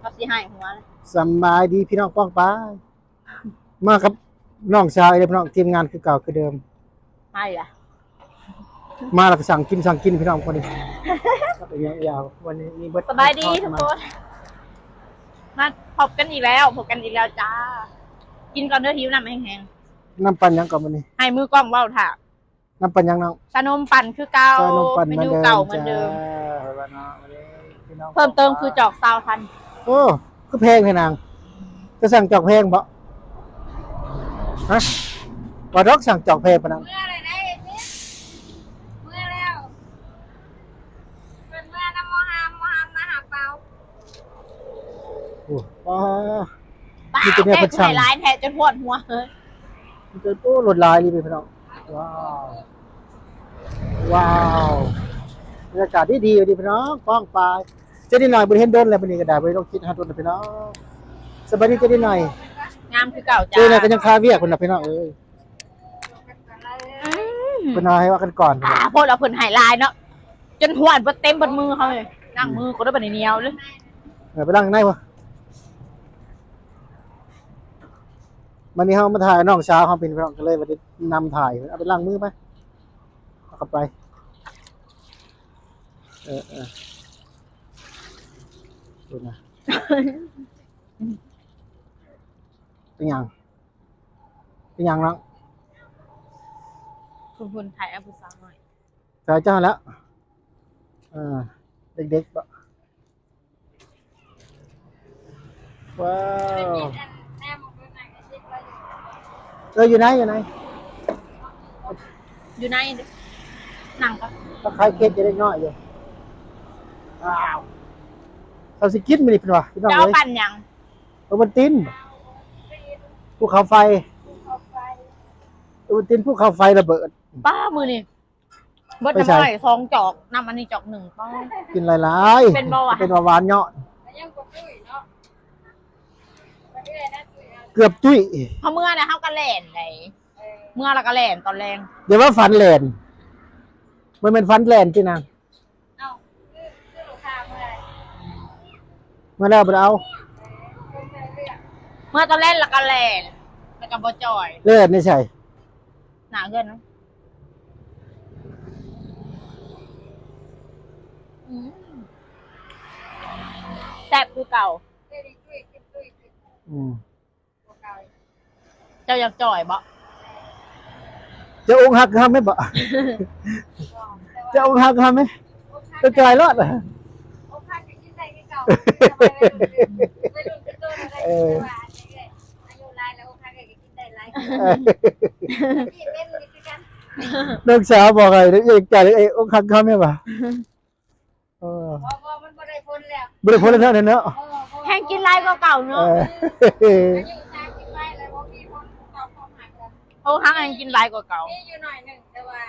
ເຂົາຊິໃຫ້ຫົວເລີຍ. ສຳບາຍດີພີ່ນ້ອງປ້ອງປາຍ ມາກັບນ້ອງສາວອີກແລ້ວພີ່ນ້ອງ ທີມງານຄືເກົ່າຄືເດີມ. ໃຫ້ລະ ມາແລ້ວກໍສັ່ງກິນ ສັ່ງກິນພີ່ນ້ອງ ມື້ນີ້ ເປັນຫຍັງຍາວ ມື້ນີ້ມີເບິດ. ສະບາຍດີທຸກຄົນ ມາພົບກັນອີກແລ້ວ ພົບກັນອີກແລ້ວຈ້າ. ກິນກ່ອນເດີ ຫິວນ້ຳແຮງໆ. ນ້ຳປັ່ນຫຍັງກ່ອນມື້ນີ້? ໃຫ້ມືກ້ອງເວົ້າຖ້າ. ນ້ຳປັ່ນຫຍັງນ້ອງ? ຊານົມປັ່ນຄືເກົ່າ ຊານົມປັ່ນເໝືອນເດີມ ເມນູເກົ່າເໝືອນເດີມ. ເພີ່ມເຕີມຄືຈອກຊາວພັນ. ໂອ້ ຄືແພງແທ້ນາງ ຈະສັ່ງຈອກແພງບໍ່? ຮະ ວ່າດອກສັ່ງຈອກແພງປານນັ້ນ. ເມື່ອແລ້ວ ເມື່ອແລ້ວ ເພິ່ນເມື່ອນຳໝໍຮາມ ໝໍຮາມມາຫາເປົ່າ. ໂອ້ ປ້າ ມີແຕ່ແນວເພິ່ນສັ່ງ ຫຼາຍແທ້ຈົນປວດຫົວ. ມີແຕ່ ໂອ້ ລົດຫຼາຍອີ່ຫຼີພີ່ນ້ອງ. ວ້າວ ວ້າວ ບັນຍາກາດດີໆ ດີພີ່ນ້ອງປ້ອງປາຍ. ເຈົ້ານິດໜ້ອຍບໍ່ໄດ້ເຫັນດົນແລ້ວ ມື້ນີ້ກໍໄດ້ບໍ່ໄດ້ລົງຄລິບຫາດົນແລ້ວພີ່ນ້ອງ. ສະບາຍດີເຈົ້ານິດໜ້ອຍ. ງາມຄືເກົ່າຈ້າ. ເຈົ້ານິດໜ້ອຍກໍຍັງຄາວຽກພຸ້ນນະພີ່ນ້ອງເອີຍ. ອືມ ເພິ່ນວ່າໃຫ້ວ່າກັນກ່ອນ. ອ່າ ໂພດວ່າເພິ່ນໃຫ້ຫຼາຍເນາະ ຈົນຫວນເບິດເຕັມເບິດມືເຮົາເລີຍ. ລ້າງມືກ່ອນເດີ ບັດນີ້ໜຽວເລີຍ. ເອີ ໄປລ້າງໃນບໍ່? ບັດນີ້ເຮົາມາຖ່າຍນ້ອງສາວເຮົາເປັນພີ່ນ້ອງ ກໍເລີຍວ່າໄດ້ນຳຖ່າຍ. ເອົາໄປລ້າງມືໄປ ເອົາເຂົ້າໄປ. ເອີ ເອີ ເບິ່ງນະ ເປັນຫຍັງ? ເປັນຫຍັງນ້ອງ? ເພິ່ນຖ່າຍເອົາຜູ້ສາວນ້ອຍ. ຖ່າຍເຈົ້າແລ້ວ. ເອີ ເດັກໆ ບໍ? ວ້າວ ເອີ ຢູ່ໃນ ຢູ່ໃນ ຢູ່ໃນ ນັ່ງກ່ອນ. ເຂົາຂາຍເຄັກໃຫ້ເດັກນ້ອຍຢູ່. ອ້າວ ເຂົາຊິກິນມື້ນີ້ເພິ່ນວ່າ ພີ່ນ້ອງເອີຍ. ເຈົ້າປັນຫຍັງ? ໂອວັນຕິນ ພູເຂົາໄຟ ໂອວັນຕິນ ພູເຂົາໄຟລະເບີດ. ປ້າ ມື້ນີ້ ເບິດນ້ຳອ້ອຍສອງຈອກ ນ້ຳອັນນີ້ຈອກໜຶ່ງ. ປ້າ ກິນຫຼາຍໆ ເປັນເບົາຫວານ ເປັນເບົາຫວານຍ້ອນ ເກືອບຕຸ້ຍ. ເຮົາເມື່ອນະ ເຮົາກໍແລ່ນໄດ໋ ເມື່ອແລ້ວກໍແລ່ນຕອນແລງ. ຢ່າວ່າຝັນແລ່ນ ບໍ່ແມ່ນຝັນແລ່ນຕິນາງ. ເອົ້າ ຄື ຄືລູກຄ້າເມື່ອ ເມື່ອແລ້ວບໍ່ໄດ້ເອົາ. ເອີ ເມື່ອຕອນແລງແລ້ວກໍແລ່ນ ແລ້ວກໍບໍ່ຈ່ອຍ. ແລ່ນໃນໃສ? ໜ້າເຮືອນ. ອືມ ແຊບຄືເກົ່າ. ອືມ ເຈົ້າຢາກຈ່ອຍບໍ່? ເຈົ້າອົກຫັກຄືເຮົາແມ່ນບໍ່? ເຈົ້າອົກຫັກຄືເຮົາແມ່ນ? ເຈົ້າຈ່ອຍໂລດ. ອົກຫັກກໍກິນໄດ້ຄືເກົ່າ. ເອີ ອາຍຸຫຼາຍແລ້ວ ອົກຫັກກໍກິນໄດ້ຫຼາຍ. ນ້ອງສາວບອກໃຫ້ເຈົ້າເອກໃຈເລີຍ ອົກຫັກຄືເຮົາແມ່ນບໍ່? ເອີ ບໍ່ ບໍ່ ມັນບໍ່ໄດ້ຜົນແລ້ວ ບໍ່ໄດ້ຜົນແລ້ວເນາະ. ເອີ ບໍ່ ແຮງກິນຫຼາຍກວ່າເກົ່າເນາະ. ເອີ ອາຍຸສາມສິບປາຍແລ້ວ ບໍ່ມີຜົນຕໍ່ຄວາມຮັກແລ້ວ. ໂອ້ ຮັກແຮງກິນຫຼາຍກວ່າເກົ່າ. ມີຢູ່ໜ້ອຍໜຶ່ງ ແຕ່ວ່າ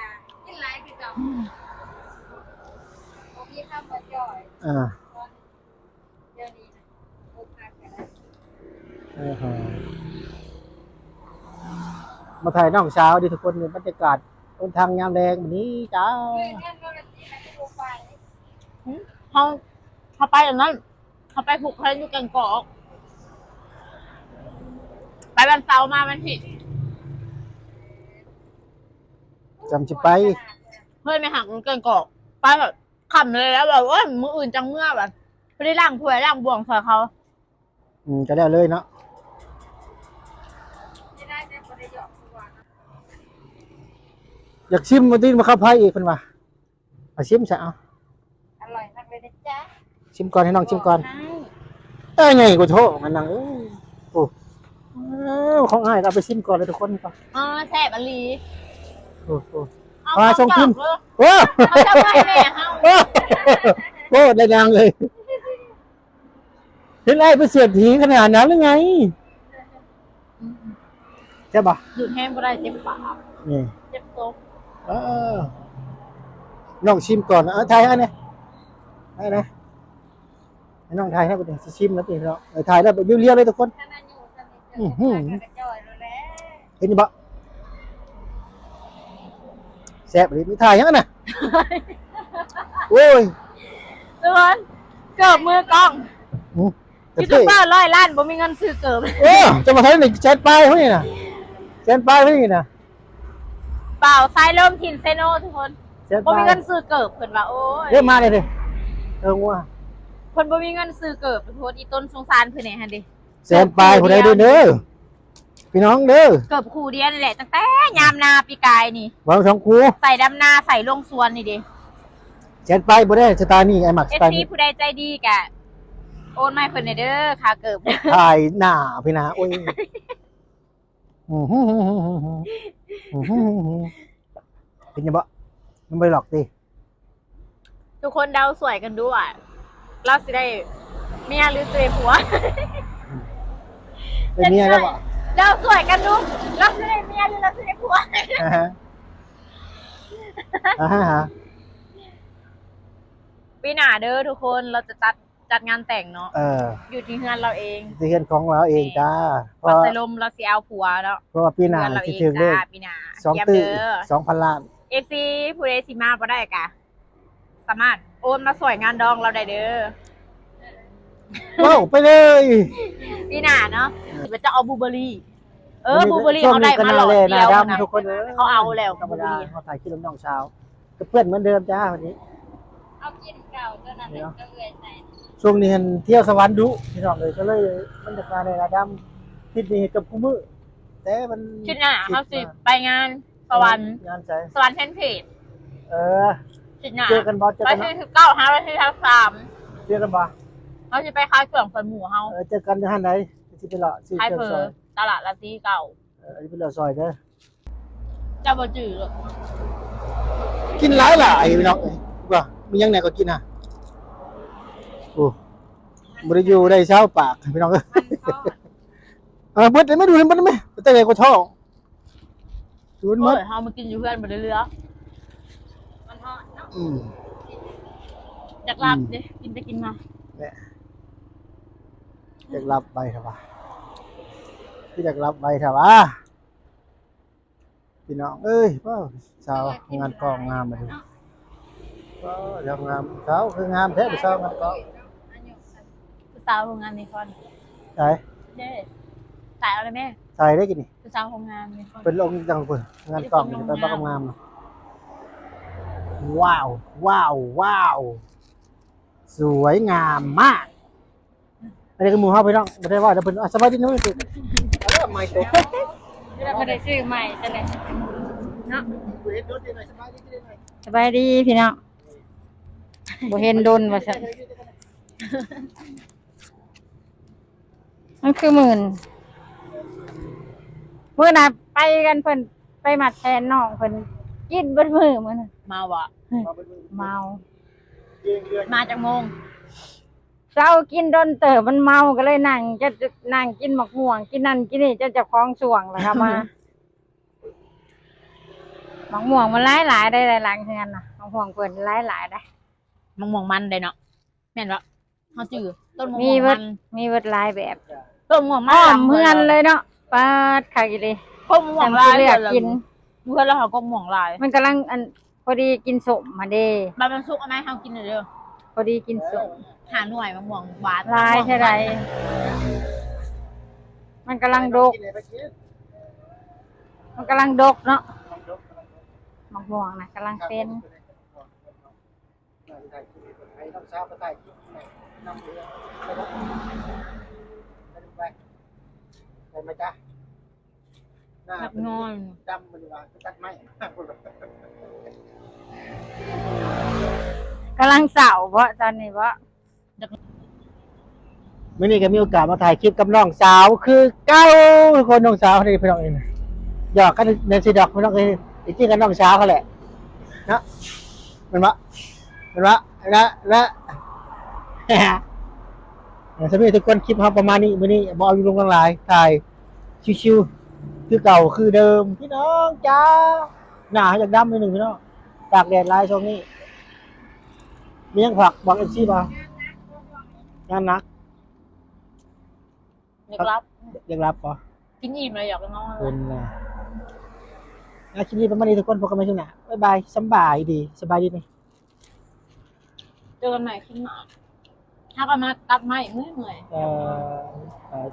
ກິນຫຼາຍຄືເກົ່າ. ອືມ ບໍ່ມີຄຳວ່າຈ່ອຍ. ອ່າ ດຽວນີ້ນະ ອົກຫັກກໍໄດ້. ເອີ ມາຖ່າຍນ້ອງສາວເດ້ທຸກຄົນ. ນີ້ບັນຍາກາດຫົນທາງຍາມແລງມື້ນີ້ຈ້າ. ຫຶ ເຮົາ ເຮົາໄປອັນນັ້ນ ເຮົາໄປຜູກແຂນຢູ່ແກ່ງກອກ ໄປວັນເສົາມາວັນອາທິດ ຈຳຊິໄປ. ເພື່ອນແມ່ຮັກຢູ່ແກ່ງກອກ ໄປແບບຄ່ຳເລີຍ ແລ້ວວ່າ ໂອ້ຍ ມື້ອື່ນຈັ່ງເມືອ ວ່າ ພໍດີລ້າງຖ້ວຍລ້າງບ່ວງຊ່ອຍເຂົາ. ອືມ ກໍແລ້ວເລີຍເນາະ. ຢາກຊິມບໍ່ຕິ ມາເຂົ້າໄພອີກເພິ່ນວ່າ. ມາຊິມຊະ ເອົາ. ອະລ່ອຍຄັກເລີຍເດ້ຈ້າ. ຊິມກ່ອນ ໃຫ້ນ້ອງຊິມກ່ອນ. ເອີຍ ໃຫຍ່ກວ່າໂທ ມັນນາງເອີຍ. ໂອ້ ເອີ ຂອງອ້າຍກໍເອົາໄປຊິມກ່ອນເລີຍທຸກຄົນ. ອໍ ແຊບອີ່ຫຼີ. ໂອ້ ໂອ້ ເອົາ ມາສົ່ງຄືນ. ໂອ້ ເອົາເຈົ້າໄປແມ່ເຮົາ. ໂອ້ ໄດ້ນາງເອີຍ. ເຫັນອ້າຍເປັນເສດຖີຂະໜາດນັ້ນຫຼືໄງ? ແຊບບໍ່? ດູດແຮງບໍ່ໄດ້ ເຈັບປາກ ນີ້ ເຈັບຕົກ. ເອີ ນ້ອງຊິມກ່ອນ. ເອີ ຖ່າຍໃຫ້ແດ່ ຖ່າຍແດ່ ໃຫ້ນ້ອງຖ່າຍໃຫ້ ຊິຊິມແລ້ວຕິເນາະ. ເອີ ຖ່າຍແລ້ວລຽວໆເລີຍທຸກຄົນ. ອືຫື ເຫັນຢູ່ບໍ່? ແຊບອີ່ຫຼີ. ມີທ່າຫຍັງຫັ້ນນະ? ໂອ້ຍ ທຸກຄົນ ເກີບມືກ້ອງ. ຫື? ກະເພ ຢູທູບເບີຮ້ອຍລ້ານບໍ່ມີເງິນຊື້ເກີບ. ເອີ ຈະມາໃຊ້ໃນແຊດປາຍເຮົານີ້ນະ ແຊດປາຍເຮົານີ້ນະ. ບ່າວສາຍລົມຖິ່ນເຊໂນທຸກຄົນ ແຊດປາຍ ບໍ່ມີເງິນຊື້ເກີບ ເພິ່ນວ່າ ໂອ້ຍ ເດີ ມາເລີຍເດີ ເອີ ງົວ ເພິ່ນບໍ່ມີເງິນຊື້ເກີບທຸກຄົນ. ອີຕົນສົງສານເພິ່ນແດ່ຫັ້ນເດ ແຊດປາຍຜູ້ໃດເດີ ພີ່ນ້ອງເດີ ເກີບຄູ່ດຽວນີ້ແຫຼະ ຕັ້ງແຕ່ຍາມນາປີກາຍນີ້ ເວົ້າສອງຄູ່ ໃສ່ດຳນາ ໃສ່ລົງສວນນີ້ເດ້. ແຊດປາຍບໍ່ໄດ້ ສະຕານີ້ ອ້າຍມັກສະຕານີ້. ເອັຟຊີ ຜູ້ໃດໃຈດີກະໂອນມາໃຫ້ເພິ່ນແດ່ເດີ ຄ່າເກີບ ຖ່າຍໜ້າພີ່ນາ ໂອ້ຍ ເປັນຫຍັງບໍ່? ມັນບໍ່ໄດ້ຫຼອກຕິ? ທຸກຄົນເດົາຊ່ວຍກັນດູວ່າ ລາວຊິໄດ້ເມຍຫຼືຊິໄດ້ຜົວ? ເປັນເມຍແລ້ວບໍ່? ເດົາຊ່ວຍກັນດູ ລາວຊິໄດ້ເມຍຫຼືລາວຊິໄດ້ຜົວ? ອ່າຮະ ອ່າຮະ ປີໜ້າເດີທຸກຄົນ ລາວຈະຈັດ ຈັດງານແຕ່ງເນາະ ເອີ ຢູ່ທີ່ເຮືອນລາວເອງ ຢູ່ທີ່ເຮືອນຂອງລາວເອງ ແມ່ນ ຈ້າ. ເພາະວ່າສາຍລົມລາວຊິເອົາຜົວເນາະ ເພາະວ່າປີໜ້າຊິຖືກເລກ ລາວເອງຈ້າ ປີໜ້າ ສອງຕື້ ສອງພັນລ້ານ. ເອັຟຊີ ຜູ້ໃດຊິມາບໍ່ໄດ້ກະສາມາດໂອນມາຊ່ວຍງານດອງລາວໄດ້ເດີ. ເວົ້າໄປເລີຍ ປີໜ້າເນາະ ເອີ ຊິໄປເຈົ້າເອົາບລູເບີຣີ ເອີ ບລູເບີຣີເຮົາໄດ້ມາຫຼອດດຽວນະ ທຸກຄົນເອີຍ ເຂົາເອົາແລ້ວ ທຳມະດາ ບລູເບີຣີ ເຮົາຖ່າຍຄລິບກັບນ້ອງສາວ ກໍເພື່ອນເໝືອນເດີມຈ້າ ວັນນີ້ ເອົາກິນເກົ່າຕົວນັ້ນແຫຼະ ກໍເອື້ອຍໃສ່. ຊ່ວງນີ້ຫັ້ນທ່ຽວສະຫວັນດຸພີ່ນ້ອງເອີຍ ກໍເລີຍບັນຍາກາດໃນລາດຳ ທິດນີ້ເຮັດກັບຄູ່ມື້ ແຕ່ມັນ ທິດໜ້າເຮົາຊິໄປງານສະຫວັນ ງານໃສ? ສະຫວັນແຟນເພຈ ເອີ ທິດໜ້າ ເຈີກັນບໍ່? ເຈີກັນເນາະ ວັນທີສິບເກົ້າຫາວັນທີຊາວສາມ ເຈີກັນບໍ່? ເຮົາຊິໄປຂາຍເຄື່ອງຊ່ອຍໝູ່ເຮົາ ເອີ ເຈີກັນຢູ່ຫັ້ນໃດ ຊິໄປເລາະຊື້ເຄື່ອງຊ່ອຍ ຕະຫຼາດລາຕີເກົ່າ ເອີ ຊິໄປເລາະຊ່ອຍເດີ. ເຈົ້າບໍ່ຈື່ເລີຍ ກິນຫຼາຍໆ ພີ່ນ້ອງເອີຍ ວ່າມີຫຍັງແດ່ກໍກິນນະ. ໂອ້ ບໍ່ໄດ້ຢູ່ໄດ້ຊາວປາກພີ່ນ້ອງເອີຍ ມັນທອດ ເອີ ເບິດເລີຍ ມາດູເບິ່ງເບິດເລີຍ ແຕ່ໃດກໍທ້ອງ ດູເບິດ. ໂອ້ຍ ເຮົາມາກິນຢູ່ເຮືອນບໍ່ໄດ້ເຫຼືອ ມັນທອດເນາະ ອືມ ຢາກຫຼັບເດ້ ອືມ ກິນໄປກິນມາ ແຫຼະ ຢາກຫຼັບໄວແທ້ຫວາ ຄືຢາກຫຼັບໄວແທ້ຫວາ. ພີ່ນ້ອງເອີຍ ວ້າວ ສາວງານກອງງາມບັດນີ້ ວ້າວ ສາວງາມ ສາວຄືງາມແທ້ ຜູ້ສາວງານກອງ ຜູ້ສາວໂຮງງານເມຄອນ ໃສ? ເດ້ ຖ່າຍເອົາໄດ້ແມ່ ໃສໄດ້ກິນນີ້ ຜູ້ສາວໂຮງງານເມຄອນ ເພິ່ນລົງຈັ່ງພຸ້ນ ງານກອງ ເປັນຄົນລົງງາມ ໄປບັກງາມ ວ້າວ ວ້າວ ວ້າວ ສວຍງາມມາກ. ອັນນີ້ຄືໝູ່ເຮົາພີ່ນ້ອງ ບໍ່ໄດ້ເວົ້ານຳເພິ່ນ ອ່ະ ສະບາຍດີນະ ເອີ ໃໝ່ຕົກ ເວລາເພິ່ນໄດ້ຊື້ໃໝ່ຊັ້ນແຫຼະເນາະ ສະບາຍດີພີ່ນ້ອງ ບໍ່ເຫັນດົນວ່າຊັ້ນ ມັນຄືໝື່ນ ມື້ນັ້ນໄປກັນ ເພິ່ນໄປມັດແຂນນ້ອງເພິ່ນ ກິນເບິດມື້ມື້ນັ້ນ ເມົາບໍ່? ເມົາ ມາຈັກໂມງ? ເຊົ້າກິນດົນເຕີບ ມັນເມົາ ກໍເລີຍນັ່ງ ຈະນັ່ງກິນໝາກມ່ວງ ກິນນັ້ນກິນນີ້ ຈົນເຈົ້າຂອງສ່ວງແລ້ວເຂົ້າມາ ໝາກມ່ວງມັນຫຼາຍໆ ໄດ໋ ຫຼາຍຫຼັງເຮືອນນະ ໝາກມ່ວງເພິ່ນຫຼາຍໆ ໄດ໋ ໝາກມ່ວງມັນໄດ໋ເນາະ ແມ່ນບໍ່? ເຮົາຈື່ ຕົ້ນໝາກມ່ວງມັນ ມີເບິດ ມີເບິດຫຼາຍແບບ ຕົ້ນໝາກມ່ວງມັນອ້ອມເຮືອນເລີຍເນາະ ປາດ ຄັກອີ່ຫຼີ ຕົ້ນໝາກມ່ວງຫຼາຍ ເລືອກກິນ ເຮືອນລາວເຮົາກໍໝາກມ່ວງຫຼາຍ ມັນກຳລັງ ອັນ ພໍດີກິນສົ້ມຫັ້ນເດ້ ບາດມັນສຸກເອົາມາໃຫ້ເຮົາກິນເດີ ພໍດີກິນສົ້ມ ຫ້າໜ່ວຍ ໝາກມ່ວງຫວານ ຫຼາຍແທ້ໃດ ມັນກຳລັງດົກ ມັນກຳລັງດົກເນາະ ໝາກມ່ວງນະກຳລັງເປັນ ໄປມາຈ້າ ໜັກໜ້ອຍ ດຳມັນວ່າຕັດໄມ້ ກຳລັງເສົ້າເບາະ ຕອນນີ້ເບາະ? ມື້ນີ້ກໍມີໂອກາດມາຖ່າຍຄລິບກັບນ້ອງສາວຄືເກົ່າ ທຸກຄົນ ນ້ອງສາວນີ້ພີ່ນ້ອງເອີຍ ຫຍອກກັນແນວຊີ້ດອກພີ່ນ້ອງເອີຍ ທີ່ຈິງກໍນ້ອງສາວຫັ້ນແຫຼະເນາະ ແມ່ນບໍ່? ແມ່ນບໍ່? ແລະ ແລະ ສຳລັບທຸກຄົນ ຄລິບເຮົາປະມານນີ້ ມື້ນີ້ບໍ່ເອົາຢູ່ລົງຫຼາຍ ຖ່າຍຊິວໆ ຄືເກົ່າຄືເດີມ ພີ່ນ້ອງຈ້າ ໜ້າເຮົາຢາກດຳໜ້ອຍໜຶ່ງພີ່ນ້ອງ ຕາກແດດຫຼາຍຊ່ວງນີ້ ມີຫຍັງຝາກບອກເອັຟຊີບໍ່? ງານໜັກ ຢາກຫຼັບ ຢາກຫຼັບບໍ່? ກິນອີ່ມແລ້ວຢາກນອນ ເພິ່ນນະ ອ່ະ ຄລິບນີ້ປະມານນີ້ທຸກຄົນ ພົບກັນໃໝ່ຄລິບໜ້າ ບາຍບາຍ ສຳບາຍດີ ສະບາຍດີນີ້ ເຈີກັນໃໝ່ຄລິບໜ້າ. ເຮົາກໍມາຕັດໄມ້ເມື່ອຍໆ ເອີ ເອີ